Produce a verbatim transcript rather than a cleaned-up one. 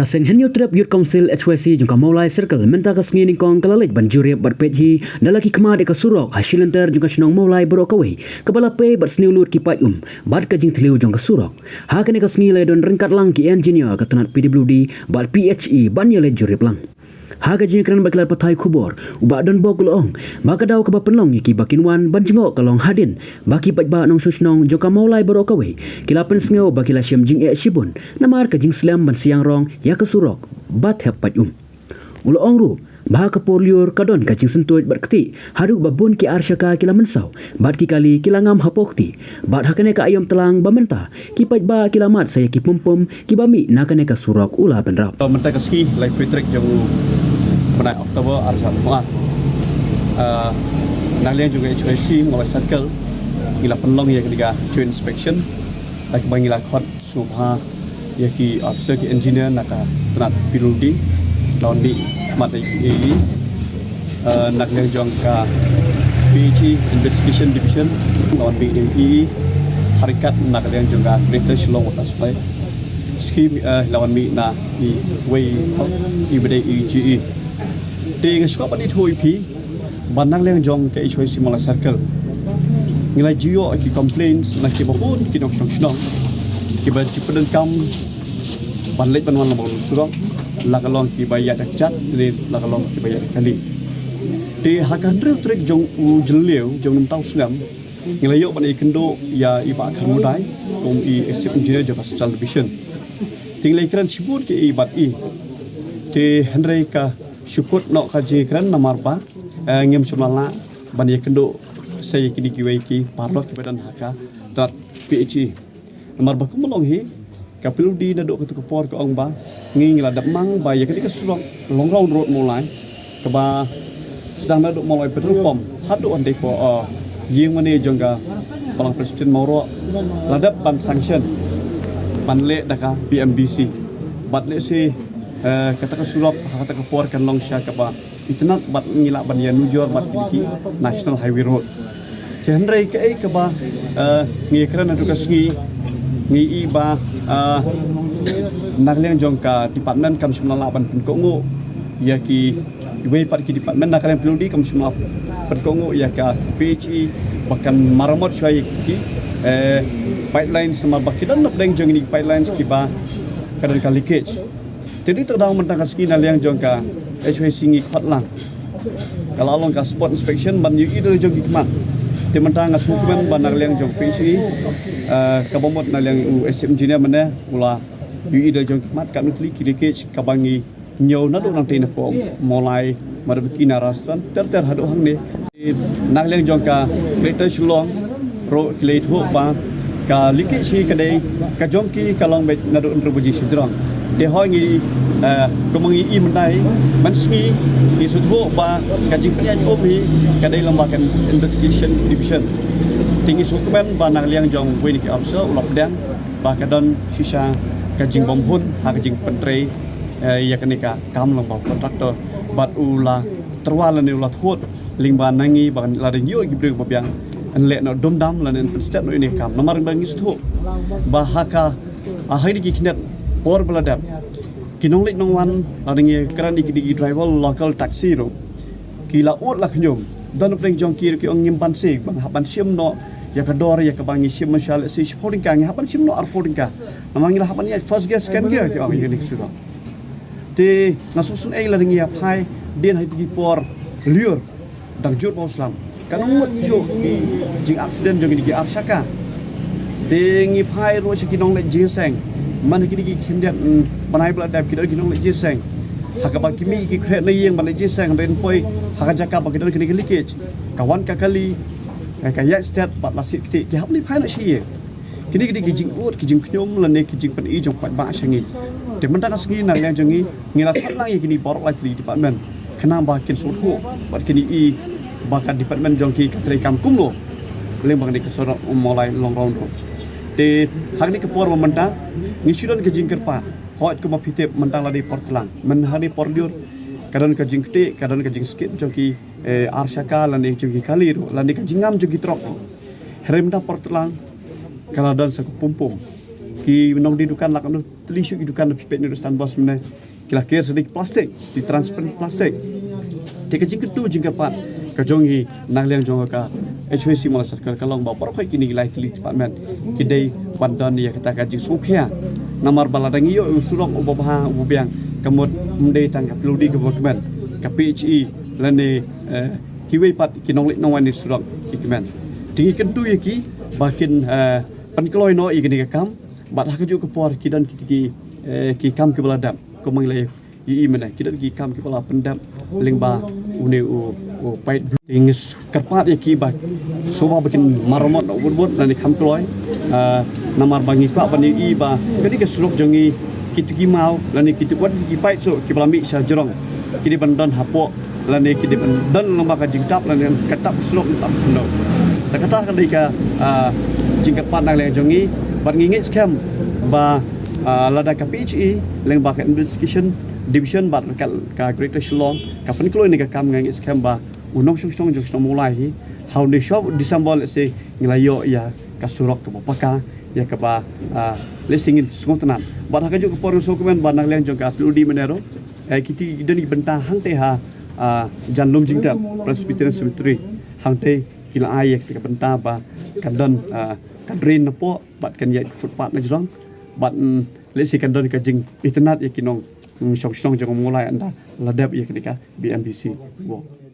Ka seng Hynñiewtrep Youth Council H Y C jong ka Mawlai Circle mynta ka sngi nyngkong ka la leit ban jurip bad peit hi da la ki khmat ïa ka surok ha shilynter jong ka shnong Mawlai baroh kawei, kaba la pei bad sniew lut ki paid um bad ka jingthliew jong ka surok. Ha kane ka sngi la don ryngkat lang ki engineer ka tnat P W D bad P H E ban ïaleit jurip lang. Ha ka jingkren bad ki lad pathai khubor, u Bah Donbok u la ong ba ka daw kaba pynlong ïa ki ba kin wan ban jngoh ka long hadien ba ki paidbah nongshong shnong jong ka Mawlai baroh kawei ki la pynsngew ba ki la shem jingeh shibun namar ka jingslem ban siang rong ïa ka surok ba thep paid um. U la ong ruh ba ha ka por lyiur ka don ka jingsyntuid bad ktieh haduh ba bun ki ar shaka ki la mynsaw bad ki kali ki la ngam hapoh kti. Bad ha kane ka aïom tlang ba mynta ki paidbah ki la mad sa ïa ki pum pum kiba mih na kane ka surok, u la pynrap. Mynta ka sngi laiphew tarik jong u bnai October ar hajar arphew ar. Ah, na liang jong ka H Y C Mawlai Circle ngi la pynlong ïa kane ka joint inspection. Da kaba ngi la khot sngewbha ïa ki officer, ki engineer na ka tnat P W D, la wan mih khmat ïa ki, eh, na liang jong ka P H E Investigation Division, la wan mih ïa ki, ha ryngkat na liang jong ka Greater Shillong Water Supply Scheme, eh, la wan mih na iwei i ba dei i G E. Te nga sngewbha ban ïathuh ïa phi ba na liang jong ka H Y C Mawlai Circle ngi la ju ïoh ki complaints na kiba bun ki nongshong shnong kiba ju pyndonkam ban leit ban wan lyngba u surok, la ka long kiba ïaid da kjat ne la ka long kiba ïaid da kali. Te ha ka hynriew tarik jong u Jylliew jong u mynta u snem ngi la ïoh ban ïakynduh ïa i Bah Kharmudai kum i Executive Engineer jong ka Central Division. Te ngi la ïakren shibun ki i bad i. Te hynrei ka shu kut noh ka jingkren namar ba, eh, ngim shym la lah ban ïakynduh sa ïa kine kiwei ki paralok kiba don ha ka tnat P H E. Namar ba kumba long hi ka P W D naduh katu ka por ka ong ba ngi, ngi la dep mang ba ïa kane ka surok Long Round Road Mawlai kaba sdang naduh Mawlai petrol pump haduh hangtei hapoh, eh, ïing mane jong ka Balang Presbyterian Mawroh la dep ban sanction ban leh da ka P M B C. Bad lehse, eh, kata ka surok ha kata ka por kan long sha kaba itynnad bad ngi lah ban ïanujor bad kine ki National Highway Road. Te hynrei kaei kaba, eh, ngi kren haduh ka sngi, ngi i ba, eh, na liang jong ka department kam shym la lah ban pynkohnguh ïa ki, iwei pat ki department na liang P W D kam shym la lah pynkohnguh ïa ka P H E ba kan maramot shuwa ïa ki, eh, pipelines, namar ba ki don na pdeng jong kine ki pipelines kiba ka don ka leakage. Te dei tang mynta ka sngi na liang jong ka H Y C ngi khot lang, ka la long ka spot inspection ban ïohi da la jong ki khmat. Te mynta nga sngewkmen ba na liang jong P H E, eh, kaba mut na liang u Executive Engineer mynne u la ïohi da la jong ki khmat katno tylli ki leakage kaba ngi ñiew naduh nangtei na pdeng Mawlai, Madabaki, Nara Sran, ter ter haduh hangne. Na liang jong ka Greater Shillong ruh ki la ïathuh ba ka leakage hi ka dei ka jong ki ka long beit naduh hynriew baje shajrong. Te hooid ngi, eh, kumba ngi i mynta hi, mynsngi ngi sngewthuh ba ka jingpynïaid um hi ka dei lyngba ka Investigation Division. Te ngi sngewkmen ba na liang jong uwei na ki officer u la pdiang ba ka don shisha ka jingbymhun ha ka jingpyntrei, eh, ïa kane ka kam lyngba u contractor bad u la tyrwa lane u la thut lyngba na ngi ba lada ngi ïoh ki briew ba biang yn leh noh dum dam lane yn pynstet noh ïa kane ka kam. Namar ba ngi sngewthuh ba ha ka, ha kine ki khyndiat por ba la dep, ki nongleit nongwan, lada ngi kren ïa kine ki driver local taxi ruh ki la ud la khñium. Don na pdeng jong ki ruh ki ong ngim banse ba nga hap ban shim noh ïa ka dor ïa kaba ngi shim mynshuwa, lehse shiphew tyngka, ngi hap ban shim noh arphew tyngka. Namar ngi la hap ban ïaid first gear, second gear, ki ong ïa kane ka surok. Te nga sngewsynei lada ngi ïa phai dien ha kine ki por lyiur dang jur ba u slam, kan ym mut ju ki jing accident jong kine ki ar shaka. Te ngi phai ruh sha ki nongleit jingïaseng. Man ha kine ki khyndiat, mm, bnai ba la dep ki don ki nongleit jingïaseng ha kaba ki mih ki khreh na ïing ban leit jingïaseng, hynrei poi ha ka jaka ba ki don kine ki leakage, ka wan ka kali, eh, ka ïaid stet bad la siat ktieh, ki hap leit phai noh sha ïing. Kine ki dei ki jingud, ki jingkhñium lane ki jingpyni jong paidbah sha ngi. Te mynta ka sngi na liang jong ngi, ngi la khot lang ïa kine baroh lai tylli ki department khnang ba kin sngewthuh bad kin ïohi ba ka department jong ki ka trei kam kumno lyngba kane ka surok Mawlai Long Round Road. Te ha kane ka por ba mynta ngi shu don ka jingkyrpad, hooid kumba phi tip mynta la dei por tlang, mynta la dei por lyiur, ka don ka jingktieh, ka don ka jingskit jong ki, eh, ar shaka lane jong ki kali ruh lane ka jingngam jong ki trok ruh. Hynrei mynta por tlang ka la don sa ka pum pum. Ki nongdie dukan la kano tylli shuh ki dukan phi peit na Stand Bus mynne, ki la ker sa da ki plastik, ki transparent plastik. Te ka jingkyntu jingkyrpad ka jong ngi na liang jong ka H Y C Mawlai Circle ka long ba baroh kine ki lai tylli department ki dei ban don ïa kata ka jingsngewkhia. Namar ba lada ngi ïoh u surok uba bha uba biang, ka mut ym dei tang ka P W D kaba kmen, ka P H E lane, eh, kiwei pat ki nongleit nongwan surok ki kmen. Te ngi kyntu ïa ki ba kin, eh, pynkloi noh ïa kane ka kam, bad ha kajuh ka por ki don ki, ki, eh, ki kam kiba la dep, kumba ngi la ïohi mynne, ki don ki kam kiba la pyndep lyngba une u, u pait. Ngi kyrpad ïa ki ba shuwa ba kin maramot noh bun bun lane kham kloi, ah, namar ba ngi kwah ban ïohi ba kane ka surok jong ngi, kito ki maw lane kito wat ki pait shuh kiba la mih sha jrong, ki dei ban don hapoh lane ki dei ban don lyngba ka jingtap lane ka tap surok tap khyndew. Te kata ka dei ka, ah, jingkyrpad na liang jong ngi, bad ngi ngeit skhem ba, ah, lada ka P H E lyngba ka Investigation Division bad ka, ka Greater Shillong ka pynkloi ïa kane ka kam, ngi ngeit skhem ba u nongshong shnong jong shnong Mawlai hi ha une u December, let's say, ngi la ïoh ïa ka surok kaba paka, ïa kaba, ah, let's say, ngin sngewtynnat. Bad ha kajuh ka por ngi sngewkmen ba na liang jong ka P W D mynne ruh, eh, kito ki don ki bynta hangtei ha, ah, Jan Lum Jingtep Presbyterian Cemetery, hangtei ki la ai ïa ka bynta ba kan don, ah, ka drain napoh bad kan ïaid ka footpath na jrong, bad, mm, let's say, kan don ka jingitynnat ïa ki nong, mm, shong shnong jong Mawlai ynda la dep ïa kane ka B M B C walk.